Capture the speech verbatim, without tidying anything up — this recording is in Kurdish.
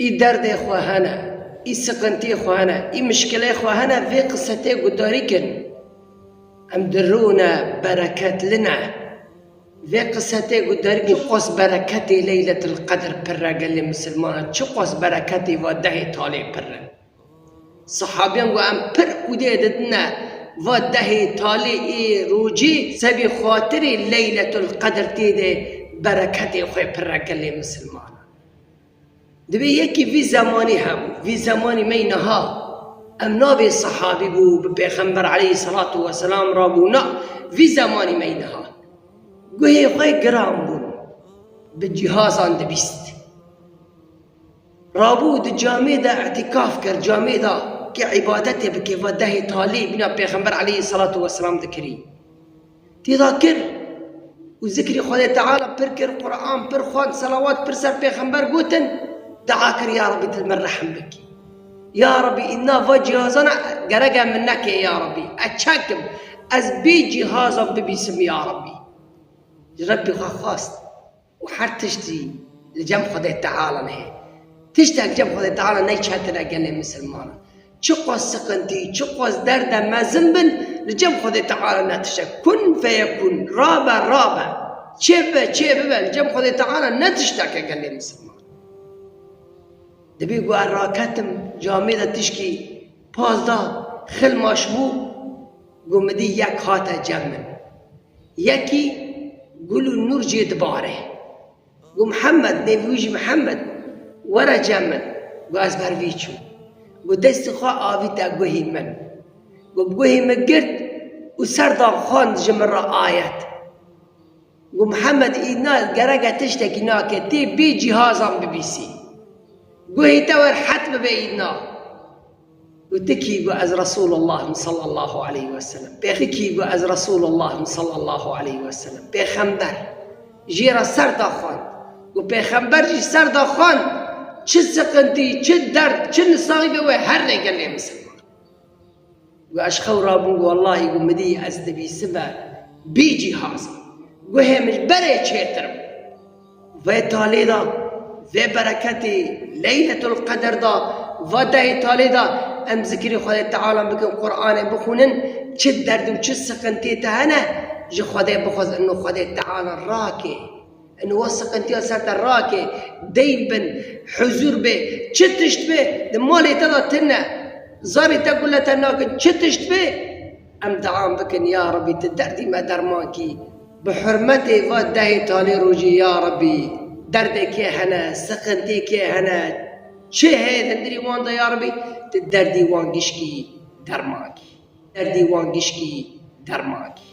Î derdê xwe hene, î siqintiyê xwe hene, î mişkilê xwe hene, vê qise tê gudarî kin. Em dirûne, bereket li ne. Vê qise tê gudarî kin, çiqas bereketê Leyletil Qedr pir e gelê misilmanan, çiqas bereketê va dehê talê pir e. Sihabiyan got, em pir ûdê didine va dehê talê ê rojî, sebî xatirê Leyletul Qedr tê de bereketê xwe pir e gelê misilmanan. Dibê yekî vî zemanî hebû, vî zemanî me yî niha. Em nabê sehabî bû, bi Pêxember aleyhisselatu vesselam rabû, na, vî zemanî me yî niha. Guhê xwe giran bûn, bi cihazan dibîst. Rabû di camê de îtîkaf kir, camê de ki îbadetê bike, va dehê talî bîna Pêxember aleyhisselatu vesselam dikirî. Têda kir û zikrî Xwedê Teala pir kir, Quran pir xwend, selawat pir ser Pêxember gotin, dua kir, ya Rabbî, tu li min rehm bikî. Ya Rabbî, îna va cihazana gerek e min neke, ya Rabbî. Ez çekim, ez bê cihazan bibîsim, ya Rabbî. Ji Rebbî xwe xwest. Û her tiştî li cem Xwedê Teala heye. Tiştek cem Xwedê Teala neyçetine gelê misilmanan. Çiqas siqintî, çiqas derde mezin bin, li cem Xwedê Teala ne tiştek. Kun feyekun, rabe, rabe. Çê bibe, çê bibe, li cem Xwedê Teala ne tişteke gelê misilman. Dibê ku ez raketim, camê de tişkî paz da, xilmaş bû, ku min dî yek hate cem min. Yekî gul û nûr jê dibare. Got, Mihemed, nêvî wî jî Mihemed, were cem min. Got, ez ber vî çûm. Got, destê xwe avîte guhî min. Got, bi guhê min girt û ser da xwend ji min re ayet. Got, Mihemed, îna gerek e tiştekî nake, tê bê cîhazan bibîsî. Guhê te wer het bibe îna. Got, ti kî? Got, ez Resûlullah im sallallahu aleyhi ve sellem. Pê-, ti kî? Got, ez Resûlullah im sallallahu aleyhi ve sellem. Pêxember. Jê re ser daxwand. Got, Pêxember jî ser daxwand. Çi siqintî, çi derd, çi nisaîbê wê her rê gelê misilman. Got, ez ji xew rabûm, got, wellahî, got, min dî ez dibîsime bê cîhaz. Guhê min ji berê çêtir im. Vê talê de, vê bereketê Leyletul Qedr de, va dehê talê de em zikrê Xwedê Teala bikin, Qur'anê bixwînin, çi derd û çi siqintiyê te hene, ji Xwedê bixwaz, ino Xwedê Teala rake. Ino wa siqintiya ser te rake, deyn bin, huzur be, çi tişt be, di malê te de tune, zarê te gule te nakin, çi tişt be, em dua bikin, ya Rebî, tu derdî me derman kî. Bi hurmetê va dehê talê rojê, ya Rebî, derdê kê hene, siqintê kê hene, çi heye di hundirî wan de, ya Rebî, tu derdî wan gişkî derman kî. Derdî wan gişkî derman kî.